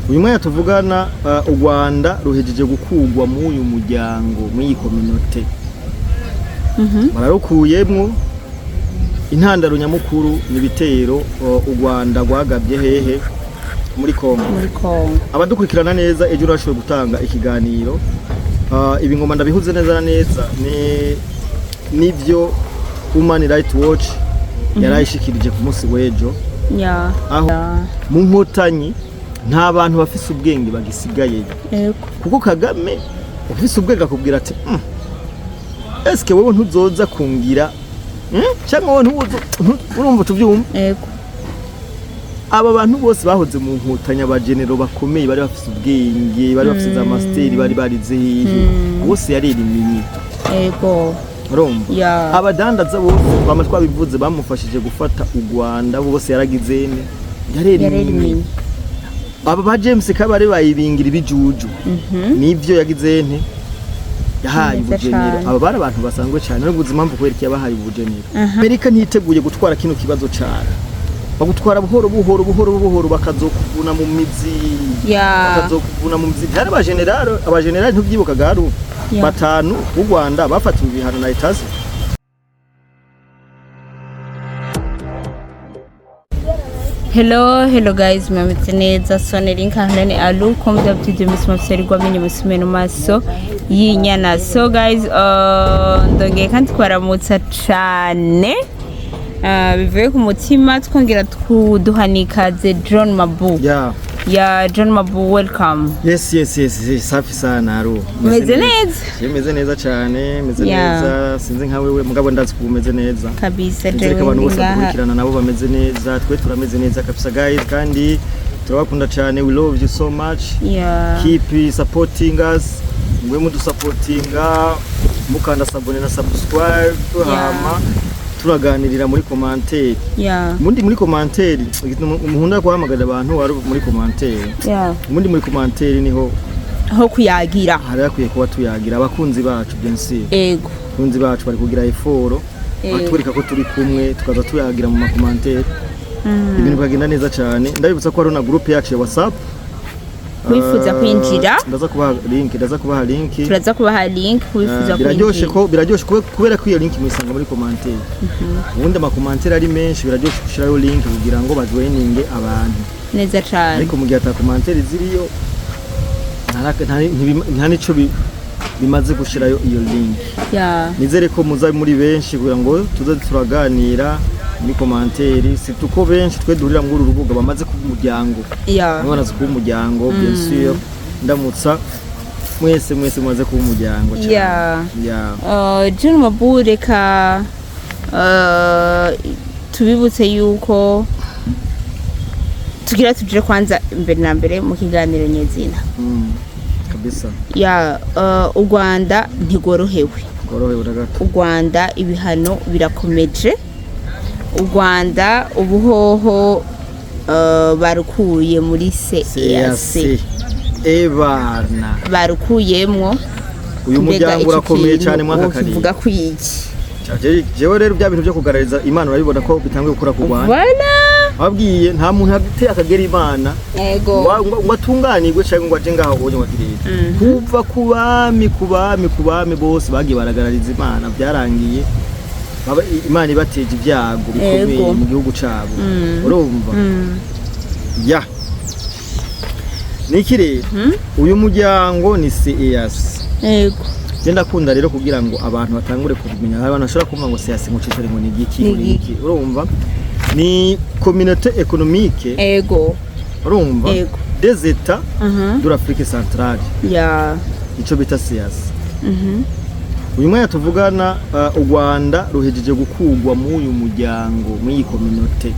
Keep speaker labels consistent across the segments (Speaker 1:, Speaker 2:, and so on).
Speaker 1: Uyu mwanya tuvugana, u Rwanda ruhejeje gukugwa mu uyu muryango, muri iyi communauté. Bararukuyemwo. Intandaro nyamukuru ni ibitero u Rwanda rwagabye hehe? Muri Kongo.
Speaker 2: Muri Kongo.
Speaker 1: Abadukurikirana neza, ejo urashoboye gutanga ikiganiro. Ibi ngoma ndabihuze neza na neza ni nivyo Human Rights Watch yarayishikirije ku munsi w'ejo, aho mu Nkotanyi nta bantu bafise ubwenge bagisigayeyo, kuko Kagame ufise ubwenge akubwira ati: Eske wewe ntuzoza kungira, Cyangwa wowe ntuzo urumva tuvyumva?" Aba bantu bose bahoze mu Nkotanyi, abagenero bakomeye bari bafise ubwenge, bari bafise za master, bari barize hehe, bose yaririminye. Urumva? Abadandaza bose twama twabivuze bamufashije gufata u Rwanda, bose yaragize ne yareriminye.
Speaker 2: Yareriminye.
Speaker 1: Aba ba James Kabare bayibingira ibijuju, nivyo yagize nte yahaye
Speaker 2: Neza
Speaker 1: ubugenero.
Speaker 2: cane.
Speaker 1: Aba bari abantu basanzwe cyane, no guzi impamvu kubera iki yabahaye ubugenero. Amerika ntiteguye gutwara kino kibazo cyane, bagutwara buhoro buhoro buhoro buhoro, bakazokuvuna mu mizi. Bakazokuvuna mu mizi. Hari abagenerali, abagenerali ntubyibuka garu? Batanu b'u Rwanda bafatiwe ibihano na Etazi.
Speaker 2: Hello, hello guys, mwameze neza? Soneri nkahlani alu comme d'habitude misi mafiseri gwamenye musime no maso y'inyana. So guys, ndongeye kandi kubaramutsa cane. Bivuye ku mutima, twongera tuduhanikaze John Mabu. Ya, John Mabu, welcome.
Speaker 1: Yes, safi sana Aru.
Speaker 2: Umeze neza?
Speaker 1: Meze neza cyane, meze neza. Sinzi nka wewe, mugabo ndazi ko umeze neza.
Speaker 2: Kabisa.
Speaker 1: Nizere ko abantu bose
Speaker 2: Ngaha.
Speaker 1: bakurikirana nabo bameze neza. Twe turameze neza kabisa guys, kandi turabakunda cyane. We love you so much. Keep supporting us, mwe mudusapotinga mukanda s'abonner na subscribe. Hama turaganirira muri commentaire. Ubundi muri commentaire umuhunda guhamagarira abantu wari muri commentaire. Ubundi muri commentaire niho
Speaker 2: Ho kuyagira.
Speaker 1: hari hakwiye kuba tuyagira abakunzi bacu, bien sûr. Abakunzi bacu bari kugira effort, batwereka ko turi kumwe, tukaza tuyagira mu ma commentaire, ibintu bikagenda neza cyane. Ndabibutsa ko hari na groupe yacu ya WhatsApp.
Speaker 2: Wifuza kwinjira.
Speaker 1: Ndaza kubaha link, ndaza kubaha link.
Speaker 2: Turaza kubaha link wifuza
Speaker 1: Biraryoshe
Speaker 2: kwinjira.
Speaker 1: Ko biraryoshe kubera ko iyo link muyisanga muri commentaire. Ubundi ama commentaire ari menshi, biraryoshe gushyirayo link kugira ngo bajoininge abantu.
Speaker 2: Neza cane.
Speaker 1: Ariko mu gihe ata commentaire ziriyo, nta nico bimaze gushyirayo iyo link. Nizere ko muza muri benshi kugira ngo tuze turaganira muri commentaire, surtout ko benshi twe duhurira muri uru rubuga bamaze kuba umuryango. Bamwe bamaze kuba umuryango, bien sûr. Ndamutsa mwese mwese mumaze kuba umuryango cyane.
Speaker 2: John Mabu, reka tubibutse yuko tugira tujire kwanza mbere na mbere mu kiganiro nyezina.
Speaker 1: Kabisa.
Speaker 2: Ya, u Rwanda ntigorohewe.
Speaker 1: Korohewe na gato.
Speaker 2: U Rwanda ibihano birakomeje. U Rwanda ubuhoho barukuye muri CEAC.
Speaker 1: CAC ebana.
Speaker 2: Barukuyemwo.
Speaker 1: Uyu
Speaker 2: Mbega
Speaker 1: muryango
Speaker 2: iki
Speaker 1: urakomeye
Speaker 2: kintu
Speaker 1: cyane mwaka karere.
Speaker 2: wokivuga kwiki?
Speaker 1: Jewe rero bya bintu byo kugarariza Imana urabibona ko bitanguye gukura ku Rwanda.
Speaker 2: Voilà.
Speaker 1: Ababwiye nta muntu ateye akagera Imana ngo atunganirwe cyangwa ngo aje ngaho ubonye ngo agire. Kuva ku bami, ku bami, ku bami bose bagiye baragarariza Imana, byarangiye Imana ibateje ibyago bikomeye mu gihugu cabo. Urumva? Ya, niki rero, uyu muryango ni CEAC. Je ndakunda rero kugira ngo abantu batangure kubimenya. Hari abantu bashobora kumva ngo CEAC ngo cicare ngo ni igiki, ngo ni
Speaker 2: Ni
Speaker 1: igiki. Urumva, ni communauté économique. Urumva? Des États de l'Afrique centrale. Ico bita CEAC. Uyu mwanya tuvugana, u Rwanda ruhejeje gukugwa mu uyu muryango, muri iyi communauté.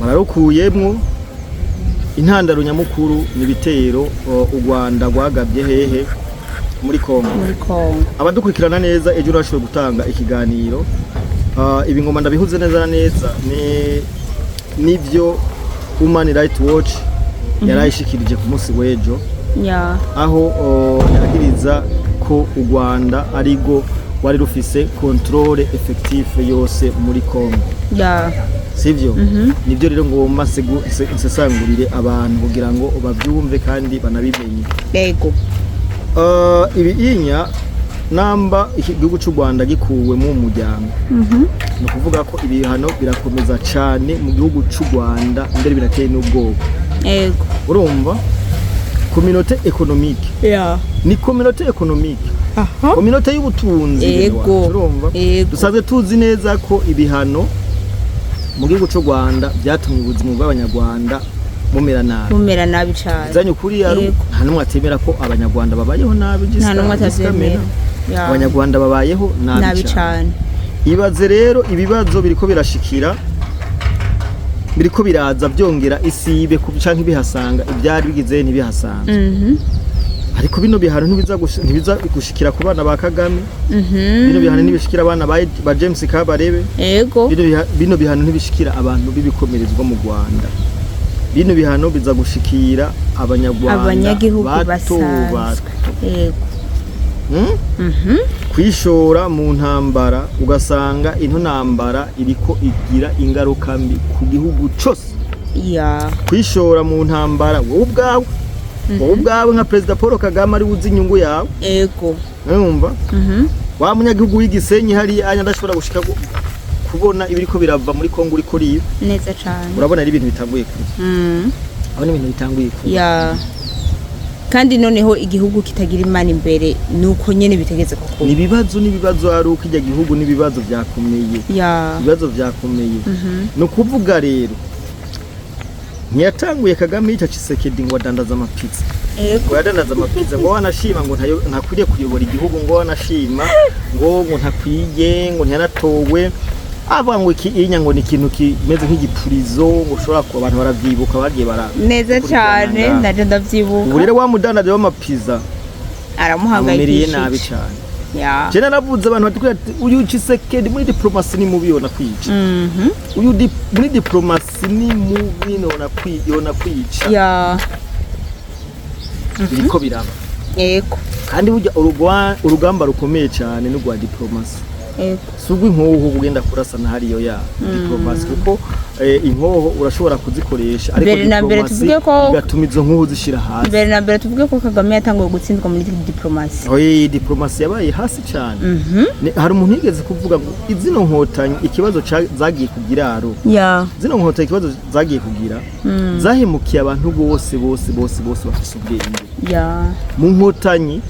Speaker 1: Bararukuyemwo. Intandaro nyamukuru ni ibitero u Rwanda rwagabye hehe? Muri Kongo.
Speaker 2: Muri Kongo.
Speaker 1: Abadukurikirana neza, ejo urashoboye gutanga ikiganiro. Ibi ngoma ndabihuze neza na neza ni nivyo Human Rights Watch yarayishikirije ku munsi w'ejo, aho yagiriza ko u Rwanda arigo wari rufise contrôle effective yose muri Congo. Sivyo? Nibyo rero ngomba nsesangurire abantu kugira ngo babyumve kandi banabimenye. Ibi inya namba iki gihugu cy'u Rwanda gikuwe mu muryango, ni ukuvuga ko ibihano birakomeza cyane mu gihugu cy'u Rwanda, mbere birateye n'ubwoba. Urumva, communauté économique ni communauté économique, communauté y'ubutunzi bene wacu, urumva? Dusanzwe tuzi neza ko ibihano mu gihugu cy'u Rwanda byatumye ubuzima bw'Abanyarwanda bumera nabi.
Speaker 2: Bumera nabi cane.
Speaker 1: Zanye ukuri yaru, nta n'umwe atemera ko Abanyarwanda babayeho nabi.
Speaker 2: Nta n'umwe atavyemera.
Speaker 1: Abanyarwanda babayeho nabi
Speaker 2: nabi
Speaker 1: cyane.
Speaker 2: Cane.
Speaker 1: Ibaze rero, ibibazo biriko birashikira, biriko biraza byongera isibe canke bihasanga ibyari bigize ntibihasanga. Ariko bino bihano ntibiza gushikira ku bana ba Kagame. Bino bihano ntibishikira abana ba James Kabarebe. Bino bihano ntibishikira abantu b'ibikomerezwa mu Rwanda. Bino bihano biza gushikira Abanyarwanda
Speaker 2: abanyagihugu
Speaker 1: bato
Speaker 2: basanzwe.
Speaker 1: bato. Hmm? Kwishora mu ntambara, ugasanga ino ntambara iriko igira ingaruka mbi ku gihugu cose. Kwishora mu ntambara wowe ubwawe nka Perezida Paul Kagame ari uzi inyungu yawe. Urumva, wa munyagihugu w'igisenyi hariya anya ndashobora gushika kubona ibiriko birava muri Kongo uriko riba.
Speaker 2: Neza cane.
Speaker 1: Urabona ari ibintu bitanguye kuba. Urabona ibintu bitanguye kuba.
Speaker 2: Ya, kandi noneho igihugu kitagira Imana imbere nuko nyene bitegeze kukuba.
Speaker 1: Ni ibibazo, n'ibibazo ari uko ijya gihugu n'ibibazo byakomeye. Ibibazo byakomeye. Ni ukuvuga rero, ntiyatanguye Kagame yica Tshisekedi ngo adandaza amapizza, ngo yadandaza amapizza, ngo wanashima ngo ntakwiriye kuyobora igihugu, ngo wanashima ngo ntakwiye, ngo ntiyanatowe, avuga ngo iki inya ngo ni ikintu kimeze nk'igipurizo, ngo ushobora kuba abantu baravyibuka bagiye bara
Speaker 2: Neza
Speaker 1: gukurikirana
Speaker 2: cane.
Speaker 1: ngaha.
Speaker 2: Ndaje ndavyibuka.
Speaker 1: Ubu rero wa mudandaza w'amapizza amumiriye nabi
Speaker 2: Aramuhangayikishije
Speaker 1: cane. Je naravuze, abantu batubwira ati uyu Tshisekedi muri diplomasi ni mubi, yona kwica. Uyu muri diplomasi ni mubi, nona yona kwica. Biriko biraba. Kandi burya urugamba rukomeye cyane n'urwa diplomasi, si urw'inkoho ugenda kurasana hariyo ya diplomasi, kuko inkoho urashobora kuzikoresha, ariko
Speaker 2: Mbere na mbere
Speaker 1: diplomasi
Speaker 2: tuvuge ko
Speaker 1: igatuma izo nkoho zishira hasi.
Speaker 2: Mbere na mbere tuvuge ko Kagame yatanguye gutsindwa muri diplomasi.
Speaker 1: Oye, diplomasi yabaye hasi cyane. Hari umuntu yigeze kuvuga ngo izino nkotanyi ikibazo zagiye kugira zino nkotanyi, ikibazo zagiye kugira, zahemukiye abantu bose bose bose bose bafise ubwenge. Mu nkotanyi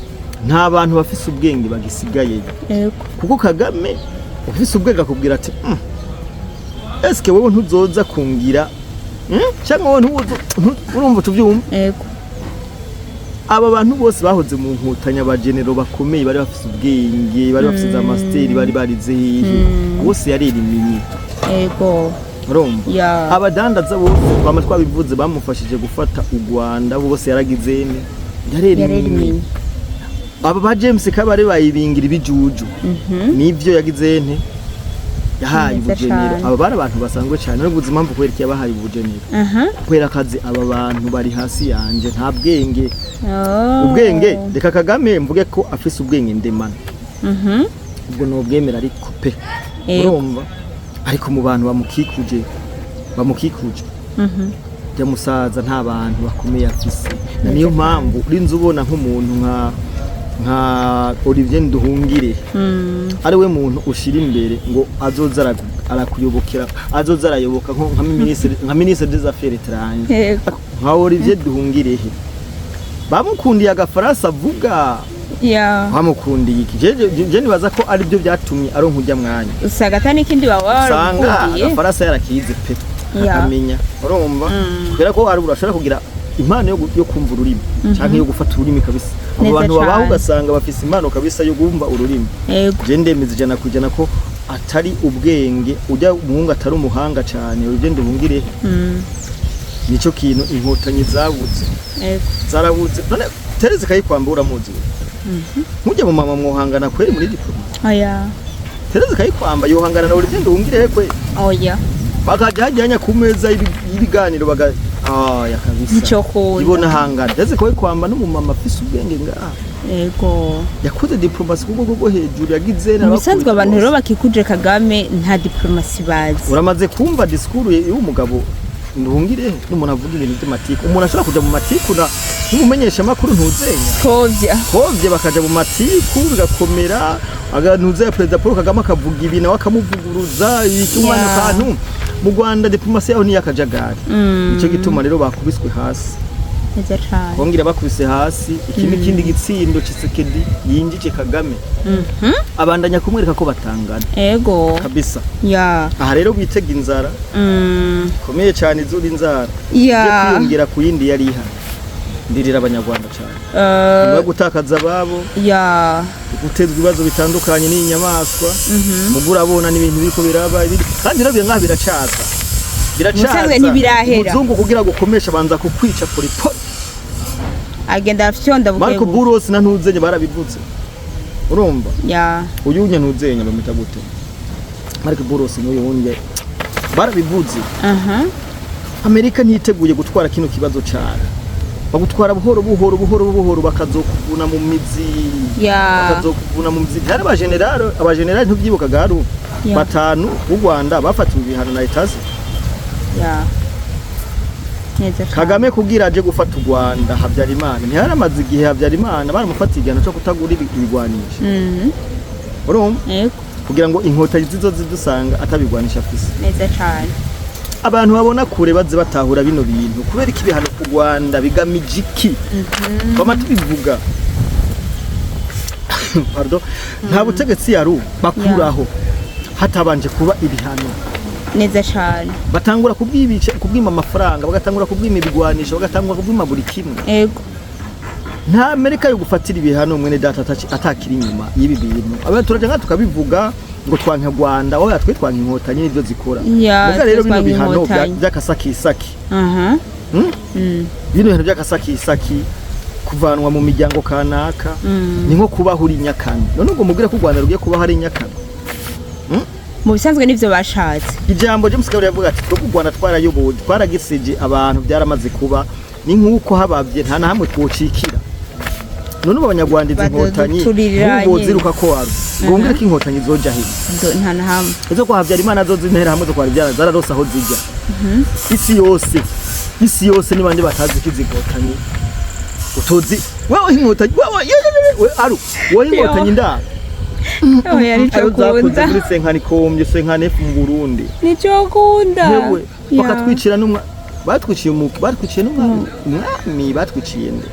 Speaker 1: nta bantu bafise ubwenge bagisigayeyo. Kuko Kagame ufise ubwenge akubwira ati eske wowe ntuzoza kungira, Cyangwa wowe urumva tuvyumva? Aba bantu bose bahoze mu nkotanyi, abagenero bakomeye bari bafise ubwenge, bari bafise za master, bari barize hehe, bose yarerimiye. Urumva, abadandaza bose twama twabivuze bamufashije gufata u Rwanda, bose yaragize ne yarerimiye.
Speaker 2: Yarerimiye.
Speaker 1: Aba ba James Kabare bayibingira ibijuju, nivyo yagize nte yahaye
Speaker 2: Neza
Speaker 1: ubugenero.
Speaker 2: cane.
Speaker 1: Aba bari abantu basanzwe cyane, n'ubuzi impamvu kubera iki yabahaye ubugenero? Kubera akazi aba bantu bari hasi yanje, nta bwenge. Ubwenge, reka Kagame mvuge ko afise ubwenge ndemano, ubwo nobwemera ariko pe. Urumva, ariko mu bantu bamukikuje jya musaza nta bantu bakomeye afise. Na niyo mpamvu urinze ubona nk'umuntu nka Olivier Nduhungire ari we muntu ushira imbere ngo azoza arakuyobokera, azoza arayoboka nka ministre des affaires étrangères. Nka Olivier Nduhungirehe bamukundiye agafaransa avuga. Bamukundiye iki? Je nibaza ko ari byo byatumye aronka ujya mwanya.
Speaker 2: Usanga ata n'ikindi baba
Speaker 1: Usanga
Speaker 2: baramukundiye.
Speaker 1: agafaransa yarakize pe, akamenya. Urumva, kubera ko hari urashobora kugira impano yo kumva ururimi canke yo gufata ururimi kabisa. Abo
Speaker 2: Neza
Speaker 1: bantu babaho
Speaker 2: cane.
Speaker 1: ugasanga bafise impano kabisa yo kumva ururimi. Je ndemeza 100% ko atari ubwenge, ujya umuhungu atari umuhanga cane Olivier Nduhungirehe. Nico kintu inkotanyi zabuze. Zarabuze. None Tereze Kayikwamba uramuzi we? Mujya mu mama mwohangana kweri muri diploma?
Speaker 2: Oya.
Speaker 1: Tereze Kayikwamba yohangana na Olivier Nduhungirehe kweri?
Speaker 2: Oya.
Speaker 1: Bakajya hajyanya ku meza y'ibiganiro baga Aya kabisa.
Speaker 2: Nicokunda.
Speaker 1: Ibona hangana ndetse ko kwamba n'umumama afise ubwenge ngaha, yakoze diplomatie ku rwego rwo hejuru, yagize
Speaker 2: Mu bisanzwe abantu rero bakikuje Kagame nta diplomatie bazi.
Speaker 1: Uramaze kumva discours y'umugabo Nduhungire, n'umuntu avuga ibintu by'amatiku, umuntu ashobora kuja mu matiku na nk'umumenyesha makuru ntuzenya.
Speaker 2: Kovya.
Speaker 1: Kovye bakaja mu matiku bigakomera, agantuze ya Perezida Paul Kagame akavuga ibi nawe akamuvuguruza icyumwana. Kantu mu Rwanda diplomatie yaho ni yakajagari. Ico gituma rero bakubiswe hasi.
Speaker 2: Neza cane.
Speaker 1: Bongera bakubise hasi. Iki n'ikindi gitsindo Tshisekedi yinjije Kagame, abandanya kumwereka ko batangana. Kabisa. Aha rero bitega inzara ikomeye cyane, izura inzara yo kwiyongera ku yindi yari ihari. Ndirira Abanyarwanda cyane nyuma yo gutakaza ababo, gutezwa ibibazo bitandukanye n'iyi nyamaswa. Mugo urabona n'ibintu biriko biraba kandi rero nkaho biracaza, biracaza.
Speaker 2: Musanzwe ntibirahera.
Speaker 1: Umuzungu kugira ngo ukomeshe abanza kukwica polipoli.
Speaker 2: Agenda afyonda
Speaker 1: Marco
Speaker 2: buke.
Speaker 1: Buros na Ntuzenye barabivuze, urumva? Uyu unye Ntuzenye bamwita gute? Marco Buros n'uyu wunye barabivuze. Amerika ntiteguye gutwara kino kibazo cyane, bagutwara buhoro buhoro buhoro buhoro, bakazokuvuna mu mizi. Bakazokuvuna mu mizi. Hari abagenerali, abagenerali ntubyibuka garu? Batanu b'u Rwanda bafatiwe ibihano na Etasi.
Speaker 2: Neza cane.
Speaker 1: Kagame kugira aje gufata u Rwanda, Habyarimana ntiharamaze igihe, Habyarimana baramufatiye igihano cyo kutagura ibigwanisho. Urumva?
Speaker 2: Yego.
Speaker 1: Kugira ngo inkotanyi zizo zidusanga atabigwanisha afise.
Speaker 2: Neza cane.
Speaker 1: Abantu babona kure baze batahura bino bintu. Kubera ko ibihano ku Rwanda bigamije iki? Twama tubivuga. Pardon. Nta butegetsi yaru bakuraho hatabanje kuba ibihano.
Speaker 2: Neza cane.
Speaker 1: Batangura kubwibica, kubwima amafaranga, bagatangura kubwima ibigwanisho, bagatangura kubwima buri kimwe. Nta Amerika yo gufatira ibihano mwene data atakiri inyuma y'ibi bintu. Abaturage nka tukabivuga ngo twanka Rwanda, oya, twe twanka inkotanyi nivyo zikora. Muga rero bino
Speaker 2: twe twanka
Speaker 1: bihano
Speaker 2: inkotanyi.
Speaker 1: by'akasakisaki, Bino bihano by'akasakisaki kuvanwa mu miryango kanaka, ni nko kubaho uri nyakane. None ubwo mubwire ko u Rwanda rugiye kubaho ari nyakane?
Speaker 2: Mu bisanzwe nivyo bashatse.
Speaker 1: Ijambo James Kabiri yavuga ati twebwe u Rwanda twarayobowe, twaragisije abantu, byaramaze kuba, ni nk'uko habavye nta na hamwe twocikira. None ubu Abanyarwanda izi nkotanyi
Speaker 2: Baduturiranye.
Speaker 1: nk'ubu boziruka ko wabi ngo wumvire ko inkotanyi zoja hehe?
Speaker 2: Nta na hamwe.
Speaker 1: Izo kwa Habyarimana zo zintera hamwe zo kwa Habyarimana zararose aho zijya. Isi yose, isi yose, ni bande batazi ko izi nkotanyi utozi wewe inkotanyi wewe ye, ye, ye, we aru wowe inkotanyi ndara
Speaker 2: Oya, nico
Speaker 1: ayo zakoze
Speaker 2: kunda.
Speaker 1: muri senkani kombye senkani mu Burundi.
Speaker 2: Nico kunda.
Speaker 1: Yewe, bakatwicira n'umwa batwiciye umuki, batwiciye n'umwami, umwami batwiciye nde?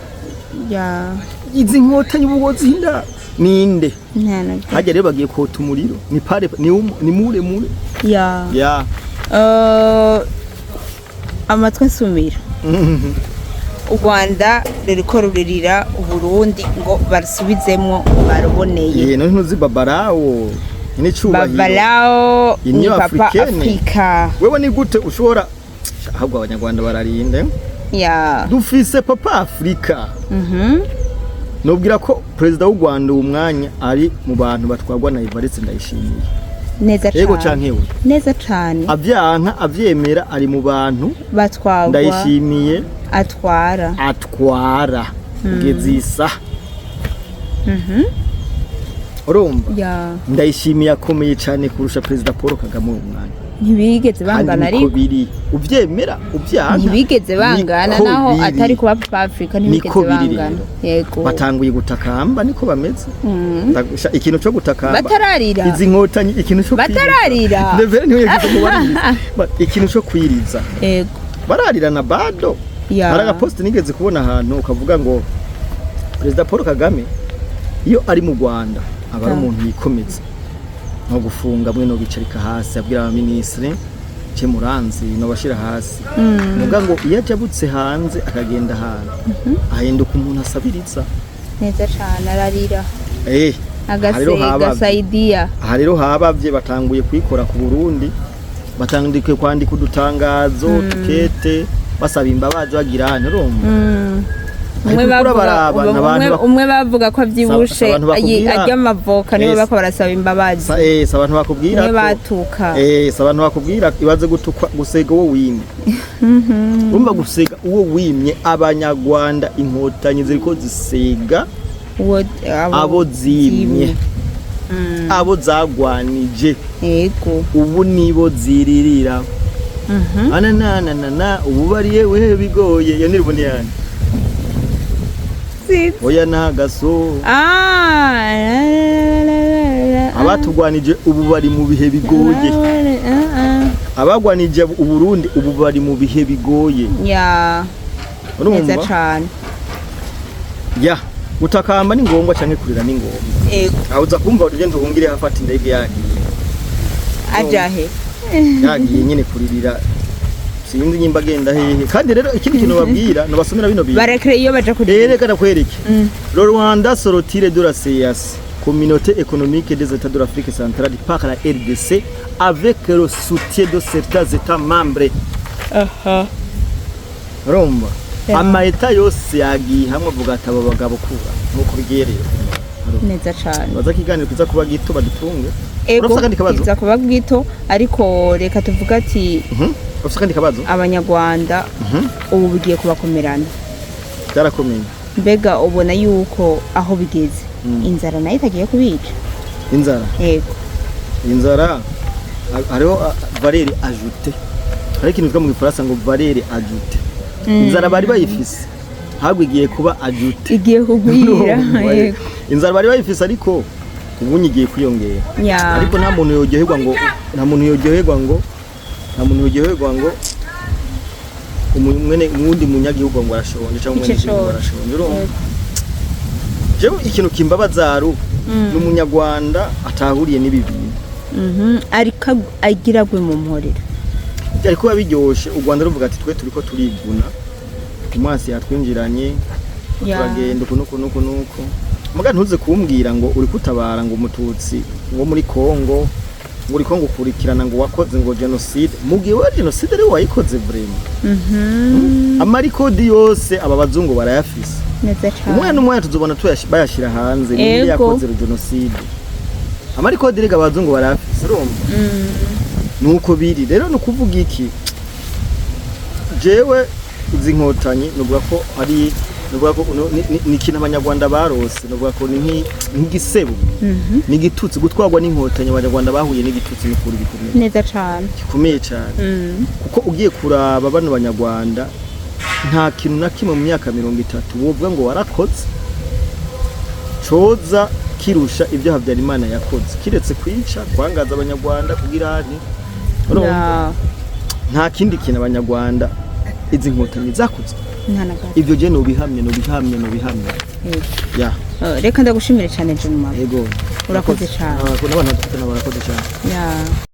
Speaker 1: Izi nkotanyi ubu wozinda ninde?
Speaker 2: Nta na
Speaker 1: Hajya rero bagiye kota umuriro ni pare ni ni mure mure. Ya.
Speaker 2: Amatwi nsumira, u Rwanda ruriko ruririra Uburundi ngo barusubizemwo, baruboneye.
Speaker 1: Ye, none ntuzi babarawo ni cyubahiro?
Speaker 2: Babalao ni
Speaker 1: Union
Speaker 2: papa
Speaker 1: Africaine.
Speaker 2: Afrika.
Speaker 1: Wewe ni gute ushobora? Ahubwo Abanyarwanda bararinda. Dufise papa Afrika. Nubwira ko perezida w'u Rwanda uwo mwanya ari mu bantu batwarwa na Evariste Ndayishimiye.
Speaker 2: Neza
Speaker 1: Yego
Speaker 2: cane.
Speaker 1: Canke we?
Speaker 2: Neza cane.
Speaker 1: Avyanka avyemera, ari mu bantu
Speaker 2: batwagwa
Speaker 1: Ndayishimiye
Speaker 2: atwara.
Speaker 1: Atwara kugeza isaha, urumva? Ndayishimiye akomeye cyane kurusha perezida Paul Kagame uwo mwanya.
Speaker 2: Ntibigeze
Speaker 1: Kandi
Speaker 2: bangana
Speaker 1: niko
Speaker 2: ariko
Speaker 1: biri, uvyemera uvyanka.
Speaker 2: Ntibigeze bangana
Speaker 1: niko
Speaker 2: naho
Speaker 1: biri.
Speaker 2: atari kuba papa Afrika, ntibigeze
Speaker 1: Niko biri
Speaker 2: bangana.
Speaker 1: rero.
Speaker 2: Yego.
Speaker 1: Batanguye gutakamba, niko bameze. Ikintu cyo gutakamba
Speaker 2: Batararira.
Speaker 1: izi nkotanyi, ikintu cyo kwiriza.
Speaker 2: Batararira.
Speaker 1: Ndevere niwe yagize ngo baririza. Ikintu cyo kwiriza, bararira na bado. Hari agapost nigeze kubona ahantu ukavuga ngo perezida Paul Kagame iyo ari mu Rwanda aba ari umuntu yikomeza no gufunga mwe no bicarika hasi, abwira abaminisitiri ce muranzi no bashira hasi. Muga ngo iyo ajabutse hanze akagenda ahantu ahinduka umuntu asabiriza.
Speaker 2: Neza cane, ararira.
Speaker 1: Aha rero
Speaker 2: agasega
Speaker 1: habavye.
Speaker 2: Saidia.
Speaker 1: Aha rero habavye batanguye kuyikora ku Burundi, batanguye kwandika udutangazo tukete basaba imbabazi, bagira hano, urumva?
Speaker 2: Umwe
Speaker 1: Ariko
Speaker 2: bavuga
Speaker 1: urabaraba, ni abantu
Speaker 2: umwe bavuga ko avyibushe,
Speaker 1: Abantu bakubwira-
Speaker 2: arya amavoka, niwe
Speaker 1: Yes.
Speaker 2: bako barasaba imbabazi.
Speaker 1: Si abantu bakubwira
Speaker 2: Umwe
Speaker 1: ko
Speaker 2: batuka.
Speaker 1: Si abantu bakubwira, ibaze gutukwa, gusega uwo wimye. Urumva, gusega uwo wimye. Abanyarwanda, Inkotanyi ziriko zisega abo zimye, abo zagwanije. Ubu nibo ziririra anananana, ubu bariye wehe bigoye. Iyo ndirimbo ni yani?
Speaker 2: Sinzi.
Speaker 1: Oya, ntagaso.
Speaker 2: Ah, la, la, la, la, la.
Speaker 1: Abatugwanije ubu bari mu bihe bigoye.
Speaker 2: Ah, ah.
Speaker 1: Abagwanije Uburundi ubu bari mu bihe bigoye.
Speaker 2: Ya, neza.
Speaker 1: Urumva?
Speaker 2: Cane.
Speaker 1: Ya, gutakamba ni ngombwa canke kurira ni ngombwa. Aho uza kumva urugendo uhungire hafata indege yagiye.
Speaker 2: Ajahe?
Speaker 1: Yagiye nyine kuririra, sinzi nyimba agenda hehe. Kandi rero ikindi kintu babwira, nobasomera bino bintu.
Speaker 2: Barekere iyo baja kurira.
Speaker 1: Rero ndakwereke. Le Rwanda se retire de la CEEAC, Communauté économique des États de l'Afrique centrale, par la RDC avec le soutien de certains États membres. Urumva? Ama États yose yagiye hamwe avuga ati abo bagabo kura nuko bigiye rero.
Speaker 2: Neza cane.
Speaker 1: Baza kiganiro kiza kuba gito, badutunge.
Speaker 2: Ego.
Speaker 1: Urafise akandi kabazo?
Speaker 2: Kiza kuba bwito, ariko reka tuvuga ati
Speaker 1: Urafise akandi kabazo?
Speaker 2: Abanyarwanda ubu bigiye kubakomerana.
Speaker 1: Byarakomeye.
Speaker 2: Mbega ubona yuko aho bigeze inzara nayo itagiye kubica?
Speaker 1: Inzara?
Speaker 2: Yego.
Speaker 1: Inzara hariho valeur ajoutée. Hari ikintu bitwa mu gifaransa ngo valeur ajoutée. Inzara bari bayifise, ahubwo igiye kuba ajoutée.
Speaker 2: Igiye kugwira.
Speaker 1: Urumva,
Speaker 2: Yego.
Speaker 1: Inzara bari bayifise, ariko ubu igiye kwiyongera. Ariko nta muntu yoryoherwa ngo, nta muntu yoryoherwa ngo mwene uwundi munyagihugu ngo arashonje cyangwa umwene gihugu ngo arashonje. Urumva, jewe ikintu kimbabaza aru ni umunyarwanda atahuriye n'ibi bintu.
Speaker 2: Ariko agira agwe mu mporera.
Speaker 1: Byari kuba biryoshe u Rwanda ruvuga ati twe turiko turivuna umwasi yatwinjiranye, turagenda uku nuku nuku nuku. Muga ntuze kumbwira ngo uri kutabara ngo umututsi ngo muri Kongo, ngo uriko ngo ukurikirana ngo wakoze ngo génocide, mu gihe wa génocide ari wayikoze vraiment. Amarikodi yose aba bazungu barayafise.
Speaker 2: Neza cane.
Speaker 1: Umwana umwana tuzobona bayashira hanze ninde yakoze génocide. Amarikodi rega abazungu barayafise, urumva? Nuko biri rero. Ni ukuvuga iki? Jewe izi nkotanyi nuvuga ko ari, nuvuga ko ni ikintu abanyarwanda barose, nuvuga ko ni nk'igisebo, ni igitutsi gutwarwa n'Inkotanyi. Abanyarwanda bahuye n'igitutsi n'ukuri gikomeye.
Speaker 2: Neza cane.
Speaker 1: Gikomeye cyane. Kuko ugiye kuraba bano banyarwanda, nta kintu na kimwe mu myaka 30 wovuga ngo warakoze coza kirusha ibyo Habyarimana yakoze, kiretse kwica, kwangaza abanyarwanda kugira nti, urumva? Nta kindi kintu abanyarwanda izi nkotanyi zakoze.
Speaker 2: Nta na gato.
Speaker 1: Ibyo je nobihamye, nobihamye, nobihamye.
Speaker 2: Yego.
Speaker 1: Ya.
Speaker 2: Reka ndagushimire cyane, John Mama.
Speaker 1: Yego.
Speaker 2: Urakoze cane.
Speaker 1: Ah, n'abantu barakoze cyane.
Speaker 2: Ya.